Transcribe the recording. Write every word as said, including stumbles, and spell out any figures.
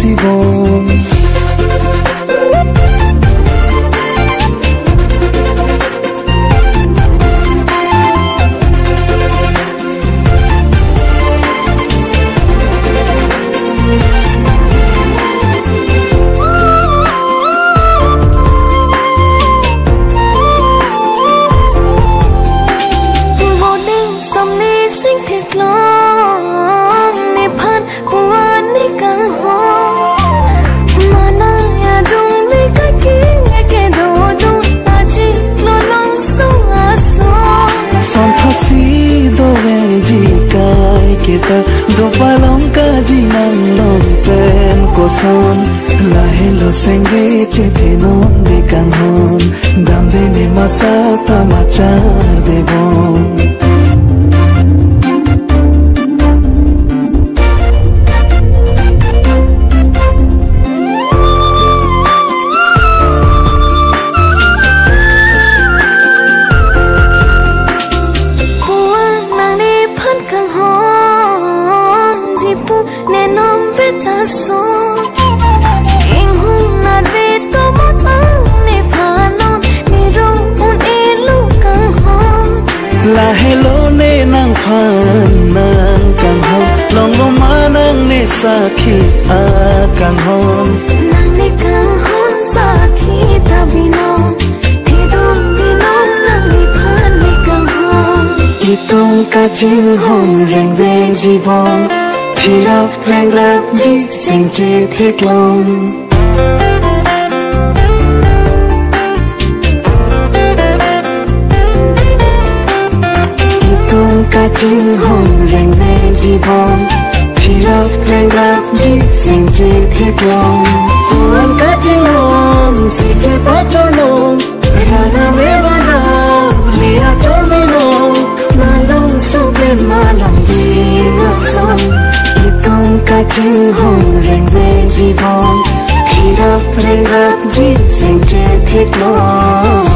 Tibong. Voting som ni sing theklong, nephan puan ne kanghon. Mana adung ne kaking eke dodung, aji lolong so aso. Son thot si doverji kaiketa, dopalong kaji nanglong pen koson. Lahelo sengve chethenon ne kanghon, damde ne masa ta machar debong. Puan nangnephan kanghonji pu ne nom veta so. Inghun nat ve tomon ang nephan non, ne rong un-e lo kanghon. Lahelo ne nangphan nang kanghon, longlo ma nangne sakhi akanghon. Nangne kanghon sakhi ta binong, thidung binong nangnephan ne kanghon. Itum kachinghon rengverji bom, thirap rengrapji sengche theklong. Itum kachinghon rengverji bom, thirap rengrapji sengche theklong. Puan kachinghon si chepachonong, rana me bana liya chomino, malong supen malong ding ason. Itum kachinghon rengverji bom, thirap rengrapji sengche theklong.